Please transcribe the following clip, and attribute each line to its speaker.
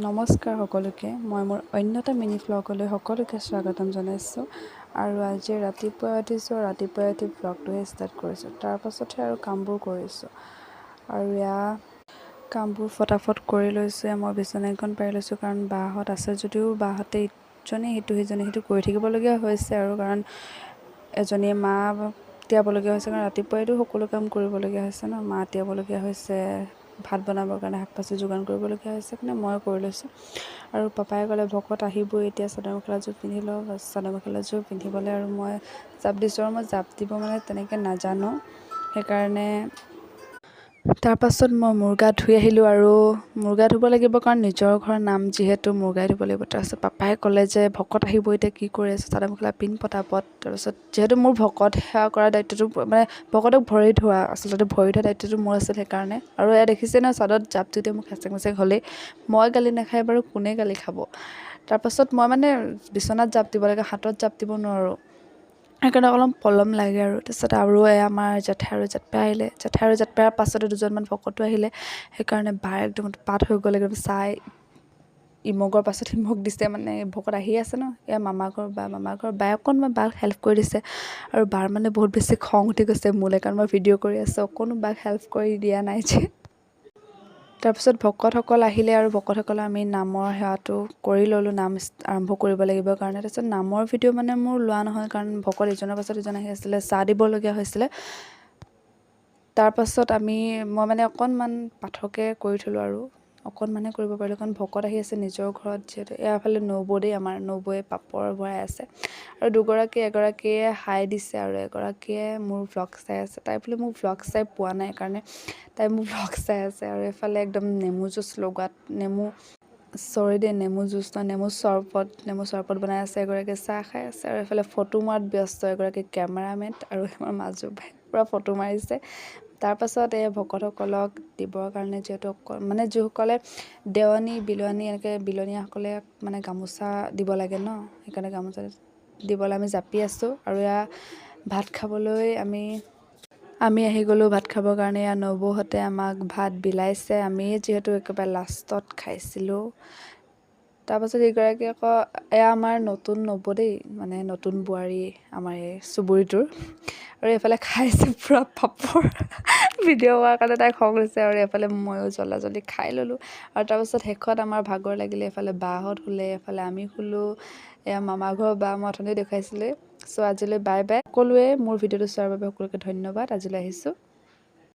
Speaker 1: নমস্কাৰ সকলোকে, মই মোৰ অন্য এটা মিনি ভ্লগলৈ সকলোকে স্বাগতম জনাইছোঁ। আৰু আজি ৰাতিপুৱা উঠিছোঁ, ৰাতিপুৱাই উঠি ভ্লগটোহে ষ্টাৰ্ট কৰিছোঁ, তাৰপাছতহে আৰু কামবোৰ কৰিছোঁ। আৰু এয়া কামবোৰ ফটাফট কৰি লৈছোঁ। মই বিচনা এখন পাৰি লৈছোঁ, কাৰণ বাহঁত আছে যদিও বাহঁতে ইজনে সিটো সিজনে সিটো কৰি থাকিবলগীয়া হৈছে। আৰু কাৰণ এজনীয়ে মা তিয়াবলগীয়া হৈছে, কাৰণ ৰাতিপুৱাইতো সকলো কাম কৰিবলগীয়া হৈছে ন। মা তিয়াবলগীয়া হৈছে, ভাত বনাবৰ কাৰণে শাক পাচলি যোগান কৰিবলগীয়া হৈছে, কাৰণে মই কৰি লৈছোঁ। আৰু পাপাই ক'লে ভকত আহিবই, এতিয়া চাদৰ মেখেলাযোৰ পিন্ধি লওঁ। চাদৰ মেখেলাযোৰ পিন্ধিবলৈ আৰু মই জাপ দিছোঁ, আৰু মই জাপ দিব মানে তেনেকৈ নাজানো, সেইকাৰণে। তাৰপাছত মই মূৰ গা ধুই আহিলোঁ, আৰু মূৰ গা ধুব লাগিব, কাৰণ নিজৰ ঘৰৰ নাম যিহেতু মূৰ গা ধুব লাগিব। তাৰপিছত পাপাই ক'লে যে ভকত আহিব, এতিয়া কি কৰি আছ, চাদৰ মেখেলা পিন্ধ পটাপট। তাৰপিছত যিহেতু মোৰ ভকত সেৱা কৰা দায়িত্বটো, মানে ভকতক ভৰি ধোৱা, আচলতে ভৰি ধোৱা দায়িত্বটো মোৰ আছিল, সেইকাৰণে। আৰু এয়া দেখিছে ন, চাদত জাপ দিওঁতে মোক খেচেং মেচেং হ'লেই। মই গালি নাখাই বাৰু কোনে গালি খাব? তাৰপাছত মই মানে বিচনাত জাপ দিব লাগে, হাতত জাপ দিব নোৱাৰোঁ, সেইকাৰণে অলপ পলম লাগে। আৰু তাৰপিছত আৰু এয়া আমাৰ জেঠাই আৰু জেঠপা আহিলে। জেঠাই আৰু জেঠপাৰ পাছতে দুজনমান ভকতো আহিলে, সেইকাৰণে বাৰ একদম পাত হৈ গ'ল। একদম চাই ইমগৰ পাছত সিমগ দিছে, মানে ভকত আহি আছে ন। এয়া মামা ঘৰ বা, মামা ঘৰ বায়ে অকণমান বাক হেল্প কৰি দিছে। আৰু বাৰ মানে বহুত বেছি খং উঠি গৈছে মোলৈ, কাৰণ মই ভিডিঅ' কৰি আছোঁ, অকণো বাক হেল্প কৰি দিয়া নাই যে। তাৰপিছত ভকতসকল আহিলে, আৰু ভকতসকলে আমি নামৰ সেৱাটো কৰি ল'লোঁ, নাম আৰম্ভ কৰিব লাগিব কাৰণে। তাৰপিছত নামৰ ভিডিঅ' মানে মোৰ লোৱা নহয়, কাৰণ ভকত ইজনৰ পাছত ইজন আহি আছিলে, চাহ দিবলগীয়া হৈছিলে। তাৰপাছত মই মানে অকণমান পাঠকে কৰি থ'লোঁ, আৰু অকণমানহে কৰিব পাৰিলোঁ, কাৰণ ভকত আহি আছে নিজৰ ঘৰত যিহেতু। এয়াফালে নবৌ দেই, আমাৰ নবৌয়ে পাপৰ ভৰাই আছে। আৰু দুগৰাকী, এগৰাকীয়ে হাই দিছে আৰু এগৰাকীয়ে মোৰ ভ্লগ চাই আছে। তাই বোলে মোক ভ্লগ চাই পোৱা নাই কাৰণে তাই মোৰ ভ্লগ চাই আছে। আৰু এইফালে একদম নেমু জুচ লগোৱাত, নেমু, চৰি দেই, নেমু জুচ নহয়, নেমু চৰবত, নেমু চৰবত বনাই আছে। এগৰাকীয়ে চাহ খাই আছে, আৰু এইফালে ফটো মৰাত ব্যস্ত এগৰাকী কেমেৰামেন, আৰু আমাৰ মাজু ভাই পূৰা ফটো মাৰিছে। তাৰপাছত এই ভকতসকলক দিবৰ কাৰণে, যিহেতু মানে যিসকলে দেৱানী বিলনী, এনেকৈ বিলনীয়াসকলে মানে গামোচা দিব লাগে ন, সেইকাৰণে গামোচা দিবলৈ আমি জাপি আছোঁ। আৰু এয়া ভাত খাবলৈ আমি আহি গ'লোঁ ভাত খাবৰ কাৰণে। এয়া নবৌহঁতে আমাক ভাত বিলাইছে, আমি যিহেতু একেবাৰে লাষ্টত খাইছিলোঁ। তাৰপাছত এইগৰাকী আকৌ এয়া আমাৰ নতুন নবৌ দেই, মানে নতুন বোৱাৰী আমাৰ এই চুবুৰীটোৰ। আৰু এইফালে খাইছে পূৰা পাপৰ, ভিডিঅ' কৰাৰ কাৰণে তাই খং উঠিছে। আৰু এইফালে ময়ো জল্দা জল্দি খাই ল'লোঁ। আৰু তাৰপাছত শেষত আমাৰ ভাগৰ লাগিলে, এইফালে বাহঁত শুলে, এইফালে আমি শুলোঁ। এয়া মামা ঘৰৰ বা, মই অথনি দেখুৱাইছিলোঁ। চ' আজিলৈ বাই বাই। সকলোৱে মোৰ ভিডিঅ'টো চোৱাৰ বাবে সকলোকে ধন্যবাদ। আজিলৈ আহিছোঁ।